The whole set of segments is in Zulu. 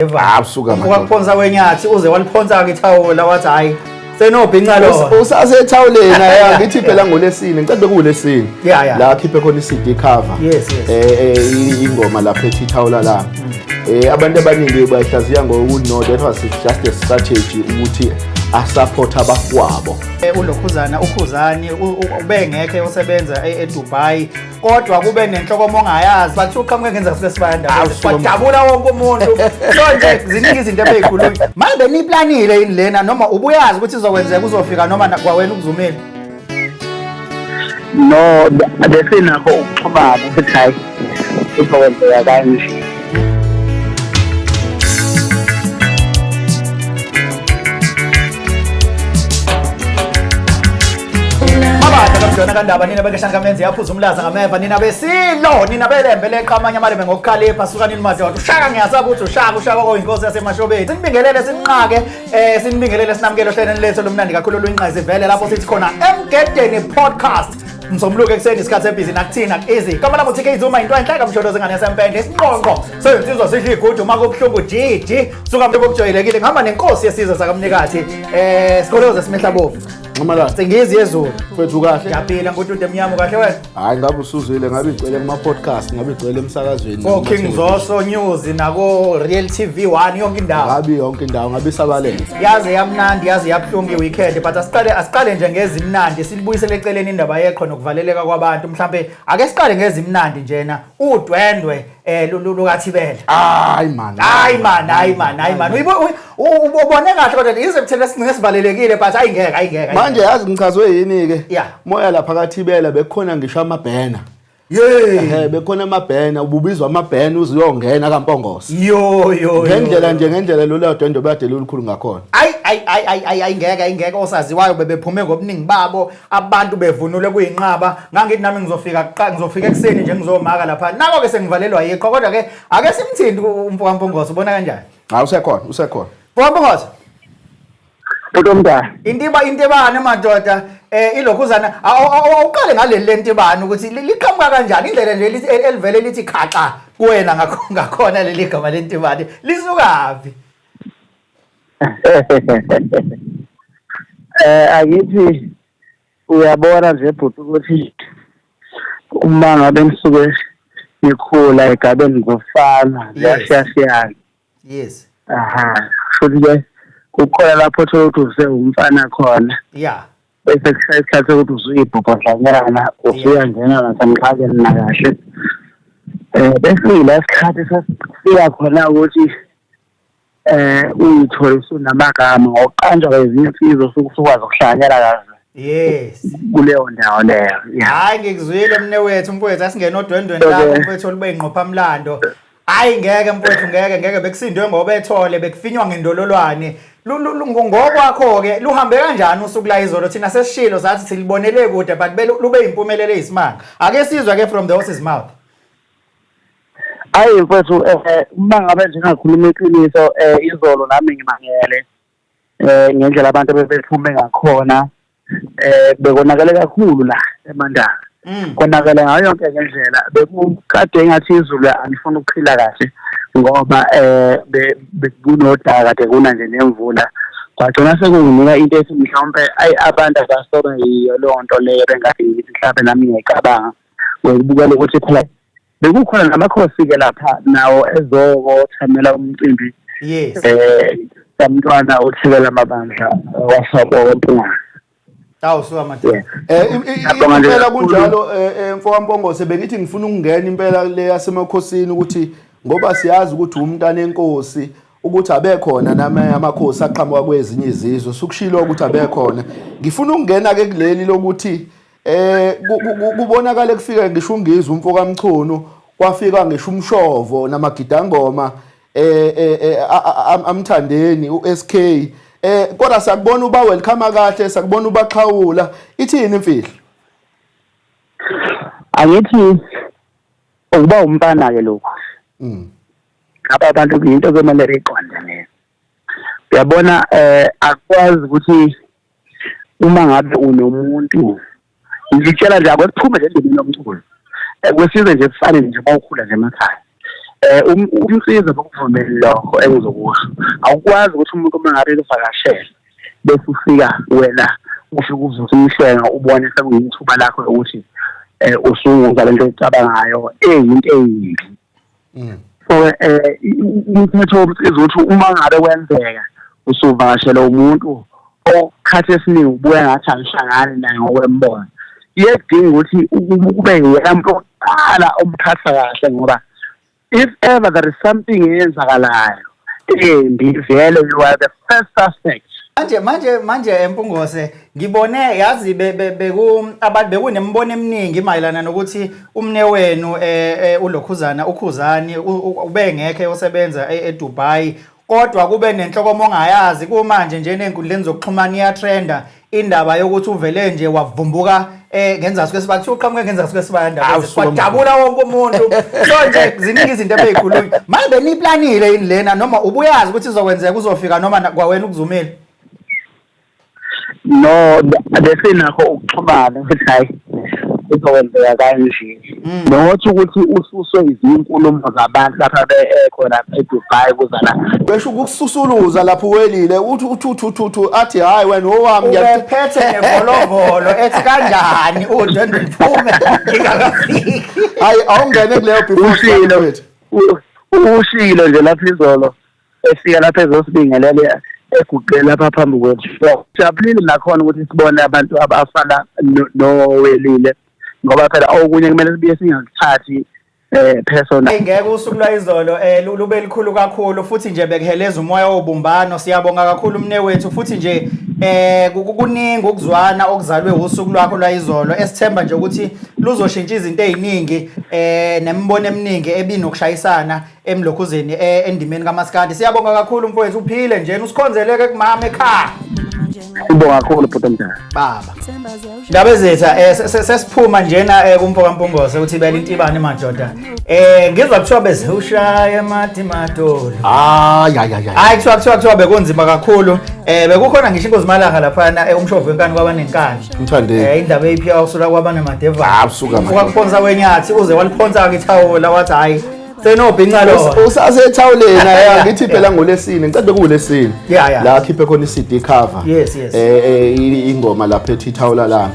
Ah, suka manje. Wakuphonsa kwenyathi uze waliphonsa-ke ithawula wathi hhayi senobhinca lo. Usasethawuleni ya ngithi phela ngolesine ngicela bekulesine. Yeah, yeah. La khiphe khona i-CD cover. Yes. Ingoma lapha ethi ithawula la. Abantu abaningi bayihlaziya ngokuthi no, that was just a strategy ukuthi asupport abakwabo. Ulokhuzana ukhuzani ubengekho usebenza eDubai kodwa kube nenhlokomo ongayazi bathi uqhamuke ngenza sike sibaya Awu, suka wadabula wonke umuntu. So nje ziningi izinto ebeyikhulunywa. Manje beniplanile yini lena noma ubuyazi ukuthi izokwenzeka uzofika noma kwawena ukuzumile? No, besinakho ukuxhumana ukuthi hayi kuzokwenzeka kanje. Mabadla kamjona kandaba nina bekeshana kamenzi yaphuza umlaza ngameva nina besilo nina belembe leqa amanye amalembe ngokukhalipha suka nini madoda ushaka ngiyasaba ukuthi ushaka ushaka koyinkosi yasemashobeni sinibingelele sinqake sinibingelele sinamukele ohlelweni lethu olumnandi kakhulu oluyingqayizivele lapho sithi khona Emgedeni Podcast Msombuluko ekuseni isikhathi ebhizi nakuthina ku-easy igama lami uTK Zuma into enhle kamsholo zengane yasempende isinqonqo seyinsizwa sidla igudu uma kubuhlungu jiji suka mntu obujwayelekile ngihamba nenkosi yesizwe sakamnikathi sikoloze simehla bovu Nxamalala. Singizi yezulu. Mfethu kahle. Ngiyaphila ngudude emnyama kahle wena. Hayi ngabe usuzwile ngabe igcwele kuma podcast ngabe igcwele emsakazweni. Ko King Zoso News nako Real TV 1 yonke indawo. Ngabe yonke indawo ngabe isabalele. Yaze yamnandi yaze yabuhlungu iweekend but asiqale nje ngezimnandi silibuyisele eceleni indaba yeqho nokuvaleleka kwabantu mhlambe ake siqale ngezimnandi njena udwendwe lukaThibela. Hayi man. Hayi man, hayi man, hayi man. Ubone kahle kodwa yize kuthena sigcine sivalelekile but ayingeke, ayingeke. Manje yazi ngichazwe yini ke? Yeah. Moya lapha kaThibela bekukhona ngisho amabhena. Yeah. Bekhona amabhena, ububizwa amabhena uzuyongena kaMpongose. Yo yo yo. Ngendlela nje ngendlela lolu dwendwe bade lolukhulu ngakhona. Ayi ayi ayi ayi ayi ayingeke ayingeke osaziwayo bebephume ngobuningi babo abantu bevunule kuyinqaba ngangithi nami ngizofika kuqa ngizofika ekuseni nje ngizomaka lapha nako ke sengivalelwa yiqho kodwa ke ake simthinte umfo kaMpongose ubona kanjani? Hayi usekhona usekhona. Mfo kaMpongose. Mfo omdala. Intiba intibane madoda ilokhuzana awuqale ngaleli lentibane ukuthi liqhamuka kanjani indlela nje elivele lithi khaxa kuwena ngakhona leli gama lentibane lisukaphi? Akithi uyabona nje bhuti ukuthi uma ngabe nisuke nikhula egabeni ngofana ziyashiyashiyana. Yes. Aha, futhi ke kukhona lapho uthola ukuthi usewumfana khona. Yeah. Bese kushaya isikhathi sokuthi usuyibhobhodlanyana usuyangena nasemxhakeni nakahle. Bese ila sikhathi sesifika khona ukuthi uyithole usunamagama ngokuqanjwa kwezinye insizwa usuke usukwazi ukuhlanganyela kahle. Yes. Kuleyo ndawo leyo. Hayi ngikuzwile mne wethu mfowethu asingena odwendweni lakho mfowethu olube ingqophamlando. Hayi ngeke mfowethu ngeke ngeke bekusindwe ngoba ethole bekufinywa ngendololwane. Ngokwakho ke luhambe kanjani usuku la izolo thina sesishilo sathi silibonele kude but lube impumelelo eyisimanga. Ake sizwe ke from the horse's mouth. Hayi mfowethu uma ngabe nje ngakhuluma iqiniso izolo nami ngimangele ngendlela abantu bebephume ngakhona bekonakele kakhulu la eMandala. Konakele ngayo yonke ngendlela bekukade engathi izulu alifuni ukuphila kahle ngoba bekunodaka kade kuna nje nemvula kwagcina sekunginika into ethi mhlawumbe ayi abantu abasoba yiyo leyo nto leyo bengade ngithi mhlawumbe nami ngiyayicabanga ngokubukela ukuthi phela bekukhona namakhosi-ke lapha nawo ezokothamela umcimbi. Yes. Samntwana uThibela Amabandla waSobo eMpumalanga. Awu suka madoda. Impela kunjalo mfo kaMpongose bengithi ngifuna ukungena impela le yasemakhosini ukuthi ngoba siyazi ukuthi umntana enkosi ukuthi abekhona namanye amakhosi aqhamuka kwezinye izizwe sukushilo ukuthi abekhona ngifuna ukungena ke kuleli lokuthi kubonakala kufika ngisho ungizwe umfo kaMchunu kwafika ngisho umshovo namagidangoma amthandeni uSK kodwa sakubona uba welcome kahle sakubona ubaxhawula ithini imfihlo? Angithi ukuba umfana ke lokho. Ngaba abantu kuyinto kumele beyiqonde leyo. Uyabona akwazi ukuthi uma ngabe unomuntu ngitshela nje akwesiphume nje endimeni yomculo kwesizwe nje kufane nje mawukhula nje emakhaya. Umsiza bokuvumeli lokho engizokusho. Awukwazi ukuthi umuntu uma ngabe ekuvakashele bese ufika wena ufike uvusa umhlenga ubone sekuyithuba lakho lokuthi usuwenza lento oyicabangayo eyinto eyimbi. So umthetho womsiza ukuthi uma ngabe kwenzeka usuvakashela umuntu okhathi esiningi ubuya ngathi angihlangani naye ngokwembono, iyedinga ukuthi kube yena muntu oqala omphatha kahle, ngoba if ever there is something eyenzakalayo embi, vele you are the first suspect. Manje Mpungose, ngibone yazi beku abantu bekunembono eminingi mayelana nokuthi umne wenu ulokhuzana uKhuzani ubengekho osebenza eDubai, kodwa kube nenhlokomo ongayazi kumanje nje nenkundleni zokuxhumana iyatrenda indaba yokuthi uvele nje wavumbuka ngenzasi kwesibaya, kuthiwa uqhamuke ngenzasi kwesibaya ndaba Awu, suka. Kwajabula wonke umuntu. So nje ziningi izinto ebeyikhulunywa. Manje beniplanile yini lena, noma ubuyazi ukuthi izokwenzeka, uzofika, noma kwawena ukuzumile? No, besinakho ukuxhumana ukuthi hayi, kuzokwenzeka kanje, not ukuthi ususwe izinkulumo zabantu lapha bekhona eDubai kuzana. Besho ukukususuluza lapho uwelile, uthi uthi uthi uthi uthi athi hayi wena owami. Ubephethe nevolovolo ethi kanjani udwendwe liphume ngingakafiki. Hayi, awungene kuleyo before. Ushilo. Mfethu. Ushilo nje lapha izolo efika lapha ezosibingelela, eguqe lapha phambi kwethu. So sijabulile nakhona ukuthi sibone abantu abafana nowelile, ngoba phela okunye kumele sibuye singakuthathi personal. Ngeke, usuku lwayizolo lube likhulu kakhulu, futhi nje bekuheleza umoya wobumbano. Siyabonga kakhulu mne wethu, futhi nje kuningi ukuzwana okuzalwe usuku lwakho lwayizolo, esithemba nje ukuthi luzoshintsha izinto eziningi nemibono eminingi ebinokushayisana emlokhuzeni endimeni kaMaskandi. Siyabonga kakhulu mfowethu, uphile nje, usikhonzeleke kumama ekhaya. Sibonga kakhulu, bhuti omdala. Baba ndaba ezetha, sesiphuma njena kumfo kaMpungose ukuthi bela intibane madoda. Ngizwa kuthiwa bezewushaya ematimatolo. Hayi, hayi, hayi. Hayi, kuthiwa bekunzima kakhulu. Bekukhona ngisho inkozi malanga laphana, umshovu wenkani kwabanenkani. Mthandeni. Indaba eyiphiwa usuka kwabanemadeva. Ah, usuka manje. Ukakuphonsa kwenyathi, uze waliphonsa ke ithawula, wathi hayi, senobhinca lo. Usasethawuleni. Ngithi phela ngolesine, ngicela kuwulesine la akhiphe khona i-CD cover. Yes. Ingoma lapha ethi ithawula lami.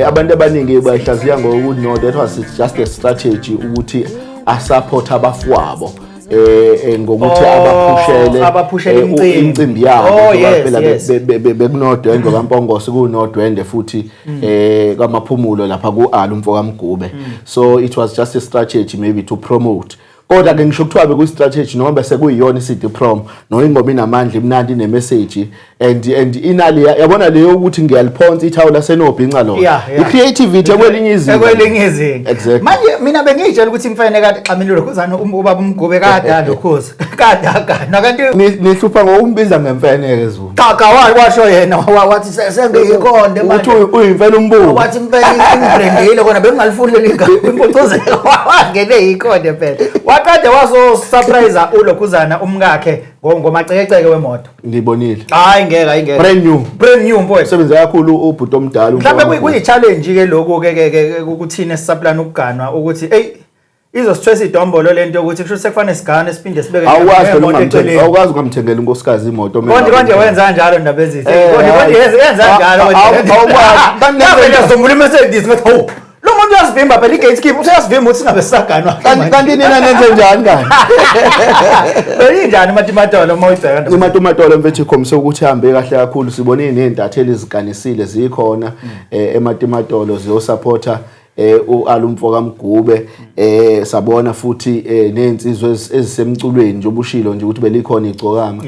Abantu abaningi bayihlaziya ngokuthi no, that was just a strategy ukuthi asupport abafowabo ngokuthi Oh, abaphushele abaphushele imicimbi. Imicimbi yabo, Oh, ngoba yes, phela yes. bekunodwendwe kaMpongose, kunodwende futhi kwamaphumulo lapha ku-Alu umfo kaMgube. So it was just a strategy maybe to promote, kodwa ke ngisho kuthiwa bekuyi-strategy noma bese kuyiyona i-CD prom noma ingoma inamandla, imnandi, ine-message and inali yabona leyo ukuthi ngiyaliphonsa ithawula senobhinca lona. I-creativity ekwelinye izinga. Ekwelinye izinga. Exactly. Manje mina bengiyitshela ukuthi imfene kade xamile lokhuzana ubaba uMgube kade alokhuza kade agana kanti. Nihlupha ngokumbiza ngemfene-ke Zulu. Cha cha, washo yena wathi sengiyikhonde. Ukuthi uyimfene umbuko. Wathi impela ingibrandile kona, bengingalifuni leli gama impucuzeko, wangene yikhonde phela. Waqede wazo surprise ulokhuzana umkakhe ngomacekeceke wemoto. Ngibonile. Hayi ngeke, hayi ngeke. Brand new. Brand new, mfowethu. Sebenze kakhulu ubhuti omdala umfo Mhlawumbe kaMgube. Kuyi-challenge ke lokhu ke ukuthina esisaplana ukuganwa, ukuthi ey, izosithwesa idombolo lento yokuthi kusho sekufanele sigane siphinde sibeke Awukwazi phela ngemoto eceleni. Awukwazi ungamthengela unkosikazi imoto. Konje wenza kanjalo ndaba ezithi. Konje Hayi. konje yenza kanjalo. Awukwazi. Kanti Ngavele ngizombula iMercedes, ngathi hawu, lo muntu uyasivimba phela, i-gatekeeper useyasivimba ukuthi singabe sisaganwa. Kanti nina nenze njani kani? Beyinjani matimatolo uma uyibheka ndaba? Imatumatolo mfethu ikhombise ukuthi ihambe kahle kakhulu. Sibone nezintatheli ezikanisile zikhona ematimatolo ziyosupporta uAlumfo kaMgube. Sabona futhi nezinsizwa ezisemculweni, njengoba ushilo nje ukuthi belikhona igcokama.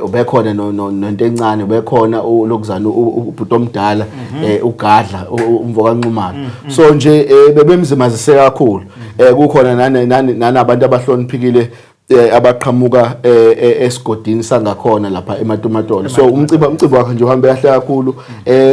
Ubekhona nento encane, ubekhona lokuzana ubhuti omdala uGadla umfo kaNxumalo. So nje bebemzimazise kakhulu. Kukhona nanabantu abahloniphikile abaqhamuka esigodini sangakhona lapha eMatumatolo. So umcimbi wakhe nje uhambe kahle kakhulu.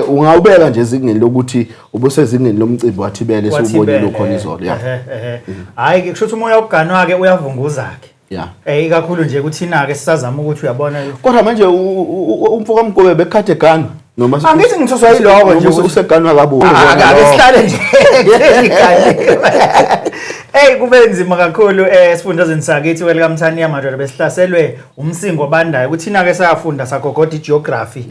Ungawubeka nje ezingeni lokuthi ubusezingeni lomcimbi wathibele siwubonile ukhona izolo, yeah. Ehe. Hayi ke, kusho ukuthi umoya wokuganwa ke uyavunguza ke. Ikakhulu nje kuthina ke sisazama ukuthi uyabona. Kodwa manje umfo kaMgube bekade eganwa noma Angithi ngithuswa yiloko nje noma ukuthi useganwa kabubi. Ake sihlale nje ekutheni iganiwe. Hey, kube nzima kakhulu esifundazweni sakithi kwelikaMthaniya, madoda. Besihlaselwe umsingo obandayo. Kuthina ke safunda sagogoda igeography,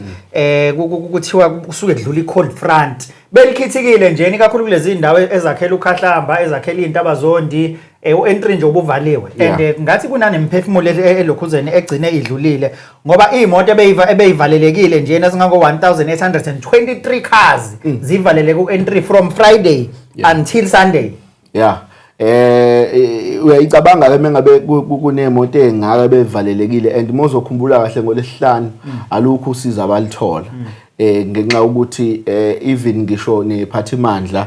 kuthiwa kusuke kudlula i-cold front, belikhithikile nje kakhulu kulezi ndawo ezakhela ukhahlamba, ezakhela iy'ntaba zondi, u-N3 nje ubuvaliwe. And ngathi kunanemphefumulo elokhuzeni egcine idlulile, ngoba iy'moto ebeyivalelekile nje ezingango 1823 cars zivaleleke ku-N3 from Friday until Sunday. Yeah. Uyayicabanga ke mengabe kunemoto engaka bevalelekile, and mozokhumbula kahle ngolesihlanu alukho usizo abalithola ngenxa ukuthi even ngisho nephathimandla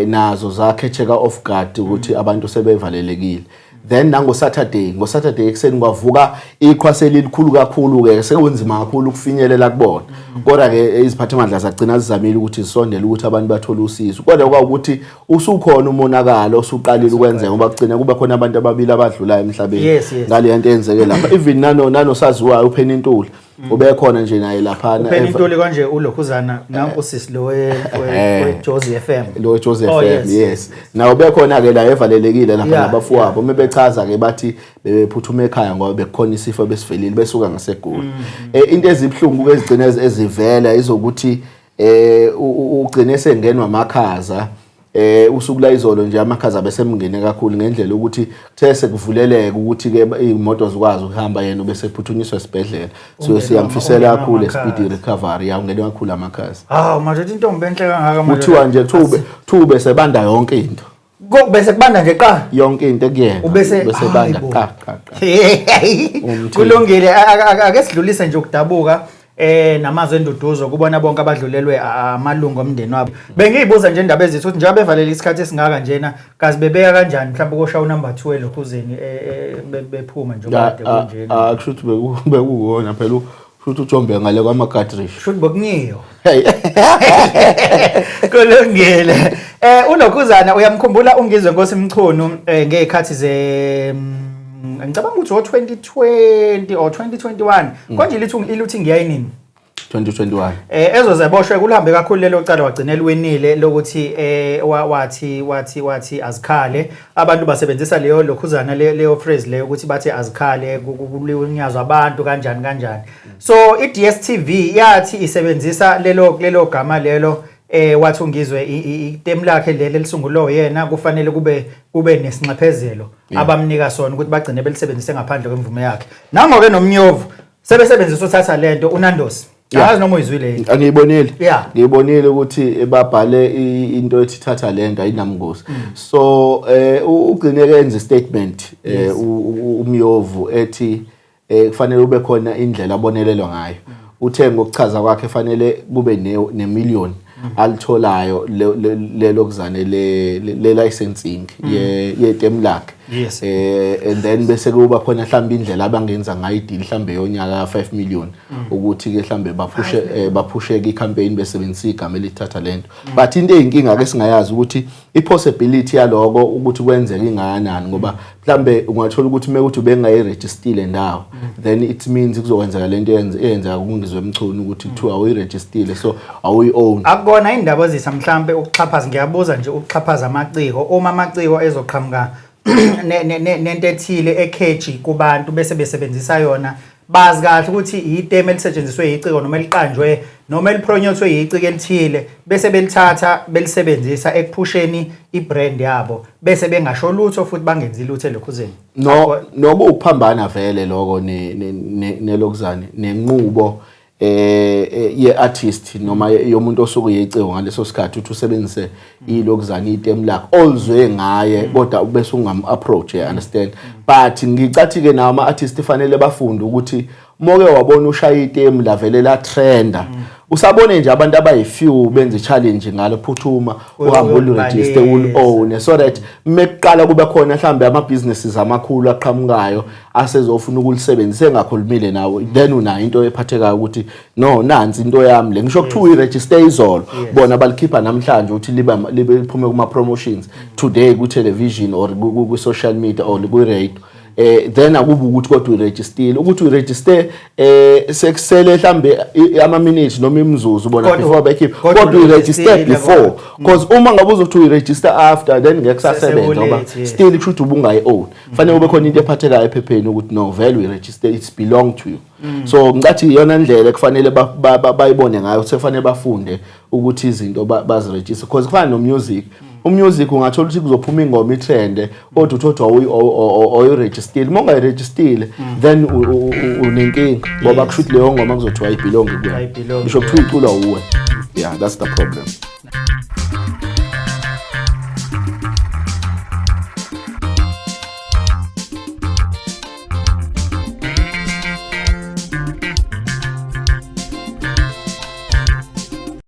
nazo zakhetheka off guard ukuthi abantu sebevalelekile. Then nango Saturday, ngo Saturday ekuseni kwavuka iqhwa selilikhulu kakhulu ke, sekunzima kakhulu ukufinyelela kubona. Kodwa ke iziphathimandla zagcina zizamile ukuthi zisondele ukuthi abantu bathole usizo, kodwa kwawukuthi usukhona umonakalo osuqalile ukwenzeka, ngoba kugcina kuba khona abantu ababili abadlulayo emhlabeni ngale nto eyenzeke lapha. Even nanosaziwayo uPenny Ntuli ubekhona nje naye laphana. uPenny Ntuli konje ulokhuzana nanku sisi lo we Jozi FM. Lo Joseph. FM. Yes, nawo bekhona ke la evalelekile lapha nabafowabo. Uma bechaza ke bathi bebephuthuma ekhaya ngoba bekukhona isifo besivelile besuka ngaseGoli. Into ezibhlungu ke ezigcina ezivela izokuthi ugcine sengenwa amakhaza usuku la izolo nje. Amakhaza besemngene kakhulu ngendlela ukuthi kuthe sekuvuleleka ukuthi ke imoto zikwazi ukuhamba, yena ubese phuthunyiswa esibhedlela. So siyamfisela ungenwa kakhulu amakhaza. speedy recovery. Ya, ungenwa kakhulu amakhaza. Hawu madoda, intombi enhle kangaka, madoda. Kuthiwa nje thube sebanda yonke into. Bese kubanda nje qa. Yonke into ekuyena. Ubese banda. Hayibo. Qa qa qa. Umthetho. Kulungile, ake sidlulise nje ukudabuka namazwi enduduzo kubona bonke abadlulelwe amalungu omndeni wabo. Bengiyibuza nje indaba ezithi ukuthi njengoba bevalele isikhathi esingaka njena, kazi bebeka kanjani mhlawumbe ukosha unumber 2 elokhuzeni bephuma njengoba kade kunjena? Kusho ukuthi bekuwona phela, kusho ukuthi ujombe ngale kwama-cartridge. Kusho ukuthi bokunyiyo. Hey. Kulungile. Unokhuzana uyamkhumbula uNgizwe Nkosi Mchunu ngezikhathi ze ngicabanga ukuthi o 2020 or 2021 konje lithi iluthi ngiyayinini? 2021. Ezozeboshwe kulihambe kakhulu lelo cala, wagcina eliwinile lokuthi wathi azikhale. Abantu basebenzisa leyo lokhuzana, leyo phrase leyo ukuthi bathi azikhale, kulinyazwa abantu kanjani kanjani. So iDStv yathi isebenzisa lelo gama lelo, wathi uNgizwe itemu lakhe leli elisungulwe yena kufanele kube nesinxephezelo abamnika sona ukuthi bagcine belisebenzise ngaphandle kwemvume yakhe. Nango ke nomnyovu sebesebenzisa uthatha lento uNandos. Angazi noma uyizwile yini. Angiyibonile. Ngiyibonile ukuthi babhale into ethi thatha lento ayinamngozi. So ugcine kenza statement umyovu ethi kufanele ube khona indlela abonelelwa ngayo. Uthe ngokuchaza kwakhe fanele kube ne million alitholayo lelo kuzane le licensing ye temu lakhe. And then bese kuba khona mhlawumbe indlela abangenza ngayo ideal mhlawumbe yonyaka 5 million ukuthi ke mhlawumbe baphushe ke icampaign besebenzisa igama elithatha lento. But into eyinkinga ke singayazi ukuthi ipossibility yaloko ukuthi kwenzeke ingakanani, ngoba mhlambe ungathola ukuthi mekuthi ubengayiregistile ndawo, then it means kuzokwenzeka lento eyenzeka kuNgizwe Mchunu ukuthi kuthiwa awuyiregistile, so awuyi-own. Akukona indaba ezisa mhlambe ukuxhaphaza, ngiyabuza nje, ukuxhaphaza amaciko uma amaciko ezoqhamuka nento ethile ekheji kubantu bese besebenzisa yona, bazi kahle ukuthi itemu elisetshenziswe yiciko noma eliqanjwe noma elipromotwe yiciko elithile, bese belithatha belisebenzisa ekuphusheni ibrand yabo, bese bengasho lutho futhi bangenzi lutho elokhuzeni? No, nokuphambana vele lokho nelokuzane nenqubo ye artist noma yomuntu osuke yiciko ngaleso sikhathi, uthi usebenzise ilokuzana itemu lakhe olizwe ngaye, kodwa bese ungam approach, you understand? But ngicathi ke nawo ama artist fanele bafunde ukuthi moke wabona ushaya itemu lavele la trenda, usabone nje abantu abayi-few benza i-challenge ngalo, phuthuma uhambe uluregister, ulu-own, so that mekuqala kube khona mhlambe ama-businesses amakhulu aqhamukayo asezofuna ukulisebenzisa engakhulumile nawe, then unayo into ephathekayo ukuthi no, nansi into yami le. Ngisho kuthiwa uyiregister izolo, bona balikhipha namhlanje ukuthi libe liphume kuma-promotions today ku-television or ku-social media or kwi-radio. Then akubi ukuthi kodwa uyiregistile, ukuthi uyiregister sekusele mhlambe ama minutes noma imizuzu bona before bayikhiphe, kodwa uyiregister before, because uma ngabe uzothi uyiregister after, then ngeke kusasebenza ngoba still kusho ukuthi ubungayi-own. Kufanele kube khona into ephathekayo ephepheni ukuthi no, vele uyiregister, it's belong to you. So ngicathi iyona ndlela ekufanele bayibone ngayo, sekufanele bafunde ukuthi izinto baziregister, because kufana no-music. Umusic ungathola ukuthi kuzophuma ingoma itrende, kodwa uthi oyiregistile. Uma ungayirejistile, then unenkinga ngoba kusho ukuthi leyo ngoma kuzothiwa ayibelong kuwena, Ayibelong ngisho kuthiwa iculwa uwe. Yeah, that's the problem.